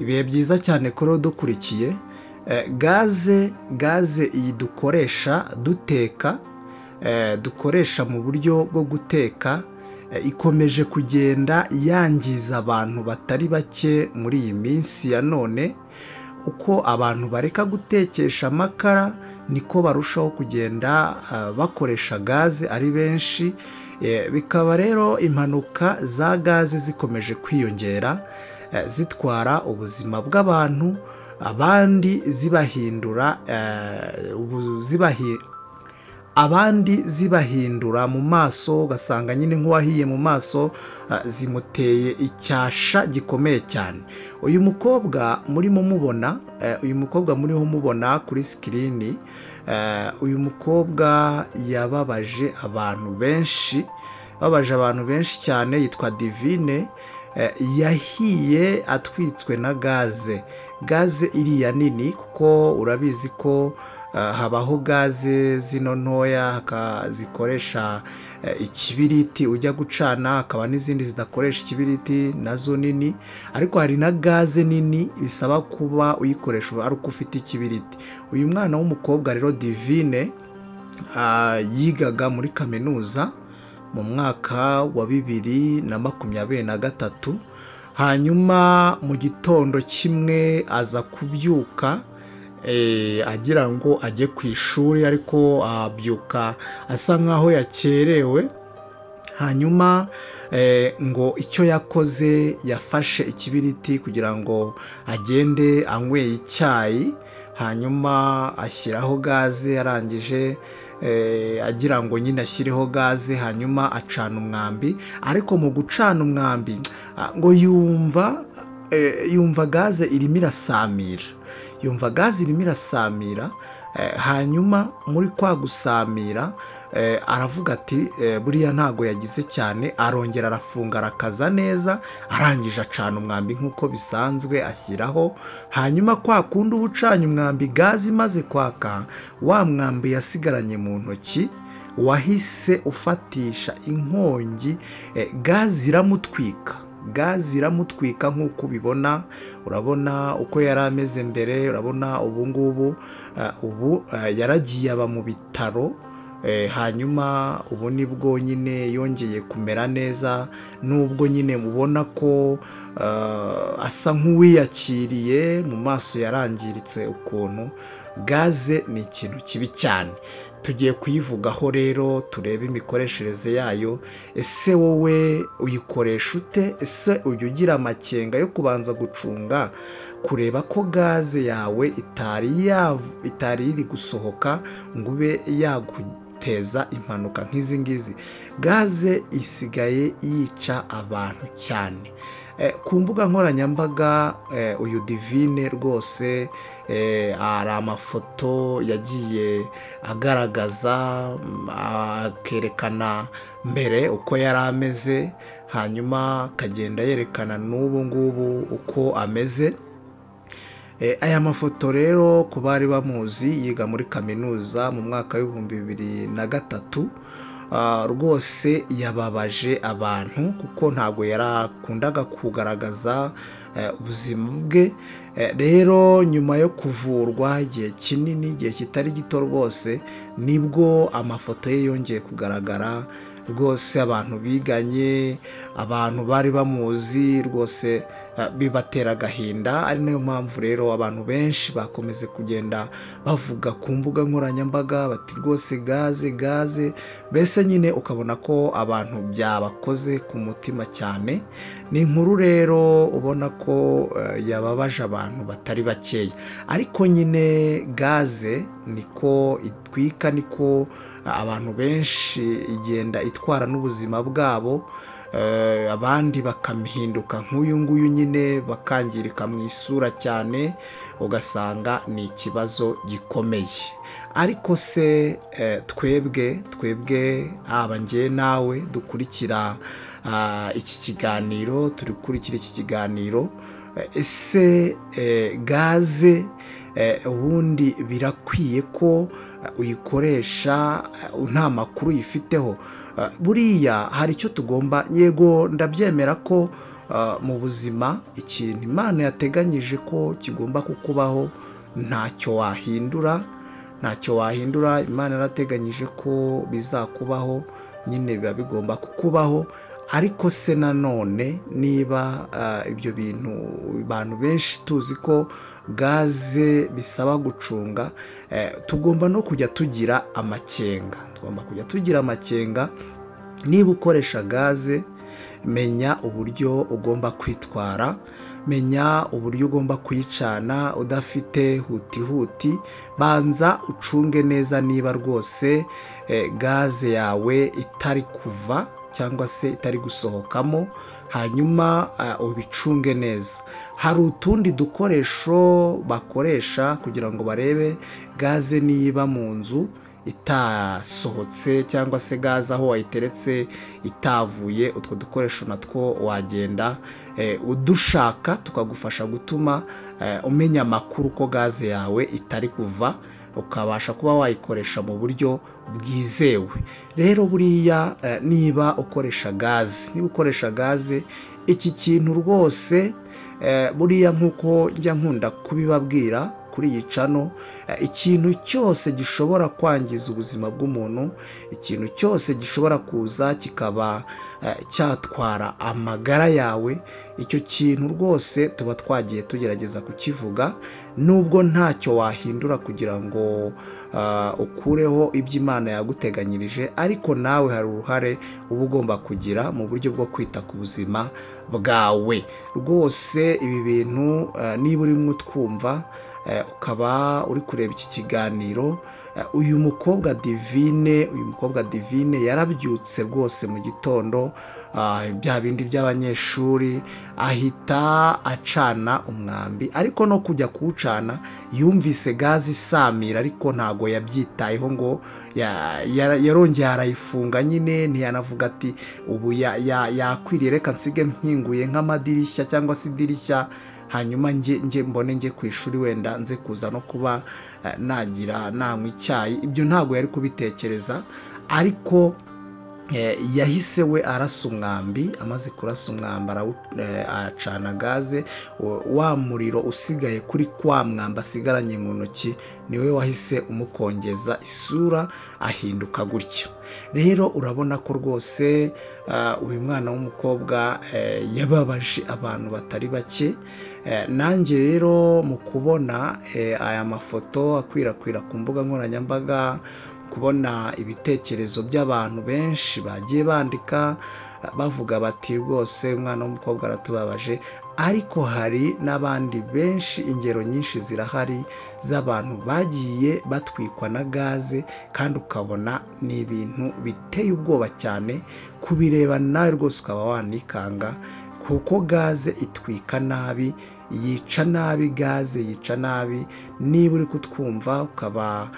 Ibihe byiza cyane kuri dukurikiye. Gaze iyi dukoresha duteka, dukoresha mu buryo bwo guteka, ikomeje kugenda yangiza abantu batari bake muri iyi minsi ya none. Uko abantu bareka gutekesha amakara niko barushaho kugenda bakoresha gaze ari benshi. Bikaba rero impanuka za gaze zikomeje kwiyongera, zitwara ubuzima bw'abantu, abandi zibahindura mu maso, ugasanga nyine nk'uwahiye mu maso zimuteye icyasha gikomeye cyane. Uyu mukobwa murimo mubona, uyu mukobwa muriho mubona kuri sikirini, uyu mukobwa yababaje abantu benshi, babaje abantu benshi cyane. Yitwa Divine, yahiye atwitswe na gaze. Gaze iriya nini, kuko urabizi ko habaho gaze zino ntoya zikoresha ikibiriti ujya gucana, hakaba n'izindi zidakoresha ikibiriti nazo nini, ariko hari na gaze nini bisaba kuba uyikoresha ari uko ufite ikibiriti. Uyu mwana w'umukobwa rero Divine yigaga muri kaminuza mu mwaka wa 2023, hanyuma mu gitondo kimwe aza kubyuka agira ngo ajye ku ishuri, ariko abyuka asa nkaho yakerewe. Hanyuma ngo icyo yakoze, yafashe ikibiriti kugira ngo agende anyweye icyayi, hanyuma ashyiraho gaze, arangije agira ngo nyine ashyireho gaze, hanyuma acana umwambi. Ariko mu gucana umwambi ngo yumva gaze irimo irasamira, yumva gaze irimo irasamira. Hanyuma muri kwa gusamira aravuga ati buriya ntago yagize cyane, arongera arafunga arakaza neza, arangije acana umwambi nk'uko bisanzwe ashyiraho. Hanyuma kwa kundi uba ucanye umwambi gaze imaze kwaka, wa mwambi yasigaranye mu ntoki wahise ufatisha inkongi, gaze iramutwika. Gaze iramutwika nk'uko ubibona. Urabona uko yari ameze mbere, urabona ubu ngubu. Ubu yaragiye aba mu bitaro, hanyuma ubu nibwo nyine yongeye kumera neza, nubwo nyine mubona ko asa nk'uwiyakiriye, mu maso yarangiritse ukuntu. Gaze ni ikintu kibi cyane, tugiye kuyivugaho rero, turebe imikoreshereze yayo. Ese wowe uyikoresha ute? Ese ujya ugira amakenga yo kubanza gucunga kureba ko gaze yawe itari iri gusohoka ngo ube yaguteza impanuka nk'izi ngizi? Gaze isigaye yica abantu cyane. Ku mbuga nkoranyambaga uyu Divine rwose hari amafoto yagiye agaragaza, akerekana mbere uko yari ameze, hanyuma akagenda yerekana n'ubu ngubu uko ameze. Aya mafoto rero ku bari bamuzi, yiga muri kaminuza mu mwaka w'2003, rwose yababaje abantu kuko ntabwo yarakundaga kugaragaza ubuzima bwe. Rero nyuma yo kuvurwa igihe kinini, igihe kitari gito rwose, nibwo amafoto ye yongeye kugaragara. Rwose abantu biganye, abantu bari bamuzi rwose bibatera agahinda. Ari nayo mpamvu rero abantu benshi bakomeze kugenda bavuga ku mbuga nkoranyambaga bati rwose gaze gaze, mbese nyine ukabona ko abantu byabakoze ku mutima cyane. Ni inkuru rero ubona ko yababaje abantu batari bakeya, ariko nyine gaze niko itwika, niko abantu benshi igenda itwara n'ubuzima bwabo, abandi bakamihinduka nk'uyu nguyu nyine, bakangirika mu isura cyane, ugasanga ni ikibazo gikomeye. Ariko se twebwe haba njye nawe dukurikira iki kiganiro, turi gukurikira iki kiganiro, ese gaze ubundi birakwiye ko uyikoresha nta makuru uyifiteho? Buriya hari icyo tugomba, yego ndabyemera ko mu buzima ikintu Imana yateganyije ko kigomba kukubaho ntacyo wahindura, ntacyo wahindura. Imana yarateganyije ko bizakubaho nyine biba bigomba kukubaho. Ariko se nanone niba ibyo bintu abantu benshi tuzi ko gaze bisaba gucunga, tugomba no kujya tugira amakenga, tugomba kujya tugira amakenga. Niba ukoresha gaze, menya uburyo ugomba kwitwara, menya uburyo ugomba kuyicana udafite huti huti, banza ucunge neza niba rwose gaze yawe itari kuva cyangwa se itari gusohokamo, hanyuma ubicunge neza. Hari utundi dukoresho bakoresha kugira ngo barebe gaze niba mu nzu itasohotse cyangwa se gaze aho wayiteretse itavuye. Utwo dukoresho natwo wagenda udushaka tukagufasha gutuma umenya amakuru ko gaze yawe itari kuva, ukabasha kuba wayikoresha mu buryo bwizewe. Rero buriya niba ukoresha gaze, niba ukoresha gaze, iki kintu rwose buriya nkuko njya nkunda kubibabwira kuri iyi cano, ikintu cyose gishobora kwangiza ubuzima bw'umuntu, ikintu cyose gishobora kuza kikaba cyatwara amagara yawe, icyo kintu rwose tuba twagiye tugerageza kukivuga, nubwo ntacyo wahindura kugira ngo ukureho ibyo Imana yaguteganyirije, ariko nawe hari uruhare uba ugomba kugira mu buryo bwo kwita ku buzima bwawe. Rwose ibi bintu niba urimo utwumva ukaba uri kureba iki kiganiro, uyu mukobwa Divine, uyu mukobwa Divine yarabyutse rwose mu gitondo, bya bindi by'abanyeshuri, ahita acana umwambi. Ariko no kujya kuwucana yumvise gaze isamira, ariko ntago yabyitayeho ngo yarongeye arayifunga nyine, ntiyanavuga ati ubu yakwiriye reka nsige nkinguye nk'amadirishya cyangwa se idirishya, hanyuma nge mbone nge ku ishuri wenda nze kuza no kuba nagira nanywa icyayi. Ibyo ntago yari kubitekereza, ariko yahise we arasa umwambi. Amaze kurasa umwambi acana gaze, wa muriro usigaye kuri kwa mwambi asigaranye mu ntoki niwe wahise umukongeza isura ahinduka gutya. Rero urabona ko rwose uyu mwana w'umukobwa yababaje abantu batari bake. Nanjye rero mu kubona aya mafoto akwirakwira ku mbuga nkoranyambaga, kubona ibitekerezo by'abantu benshi bagiye bandika bavuga bati rwose umwana w'umukobwa aratubabaje, ariko hari n'abandi benshi, ingero nyinshi zirahari z'abantu bagiye batwikwa na gaze, kandi ukabona ni ibintu biteye ubwoba cyane kubireba nawe rwose ukaba wanikanga, kuko gaze itwika nabi, yica nabi, gaze yica nabi. Niba uri kutwumva ukaba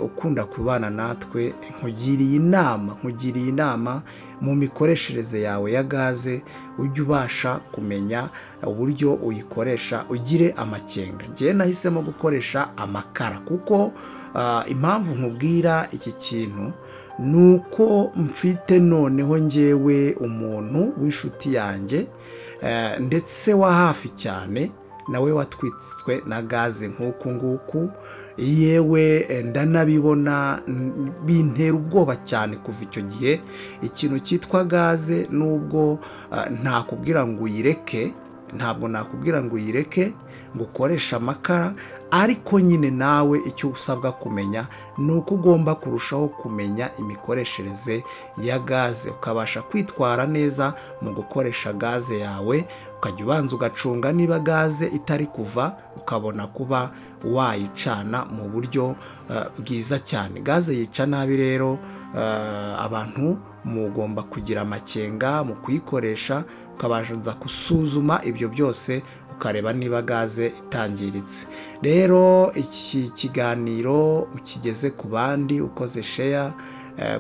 ukunda kubana natwe, nkugiriye inama, nkugiriye inama mu mikoreshereze yawe ya gaze, ujye ubasha kumenya uburyo uyikoresha, ugire amakenga. Njye nahisemo gukoresha amakara, kuko impamvu nkubwira iki kintu nuko mfite noneho njyewe umuntu w'inshuti yanjye ndetse wa hafi cyane, nawe watwitswe na gaze nk'uku nguku. Yewe ndanabibona bintera ubwoba cyane kuva icyo gihe. Ikintu cyitwa gaze, nubwo ntakubwira ngo uyireke, ntabwo nakubwira ngo uyireke ngo ukoreshe amakara, ariko nyine nawe icyo usabwa kumenya ni uko ugomba kurushaho kumenya imikoreshereze ya gaze, ukabasha kwitwara neza mu gukoresha gaze yawe, ukajya ubanza ugacunga niba gaze itari kuva, ukabona kuba wayicana mu buryo bwiza cyane. Gaze yica nabi rero, abantu mugomba kugira amakenga mu kuyikoresha, ukabanza gusuzuma ibyo byose, ukareba niba gaze itangiritse. Rero iki kiganiro ukigeze ku bandi ukoze share,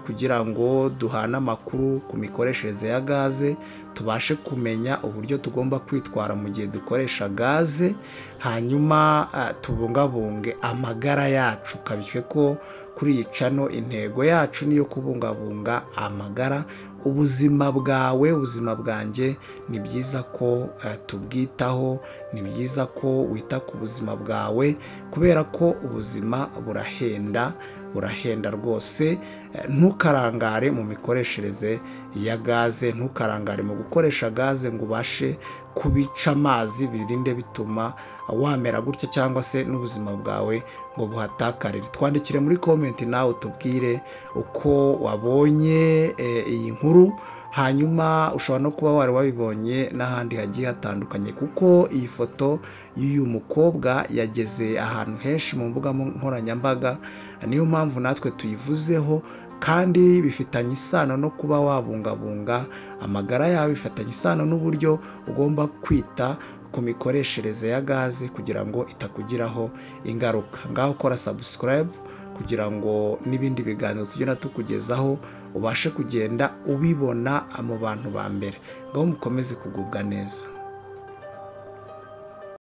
kugira ngo duhane amakuru ku mikoreshereze ya gaze, tubashe kumenya uburyo tugomba kwitwara mu gihe dukoresha gaze, hanyuma tubungabunge amagara yacu. Kabishywe ko kuri iyi cano intego yacu niyo kubungabunga amagara, Ubuzima bwawe, ubuzima bwanjye, ni byiza ko tubwitaho, ni byiza ko wita ku buzima bwawe, kubera ko ubuzima burahenda, burahenda rwose. Ntukarangare mu mikoreshereze ya gaze, ntukarangare mu gukoresha gaze ngo ubashe kubica amazi, birinde bituma wamera gutya cyangwa se n'ubuzima bwawe ngo buhatakarire. Twandikire muri comment nawe utubwire uko wabonye iyi nkuru, hanyuma ushobora no kuba wari wabibonye n'ahandi hagiye hatandukanye, kuko iyi foto y'uyu mukobwa yageze ahantu henshi mu mbuga nkoranyambaga, niyo mpamvu natwe tuyivuzeho. Kandi bifitanye isano no kuba wabungabunga amagara yawe, bifitanye isano n'uburyo ugomba kwita ku mikoreshereze ya gaze kugira ngo itakugiraho ingaruka. Ngaho ukora subscribe kugira ngo n'ibindi biganiro tugenda tukugezaho ubashe kugenda ubibona mu bantu ba mbere. Ngaho mukomeze kugubwa neza.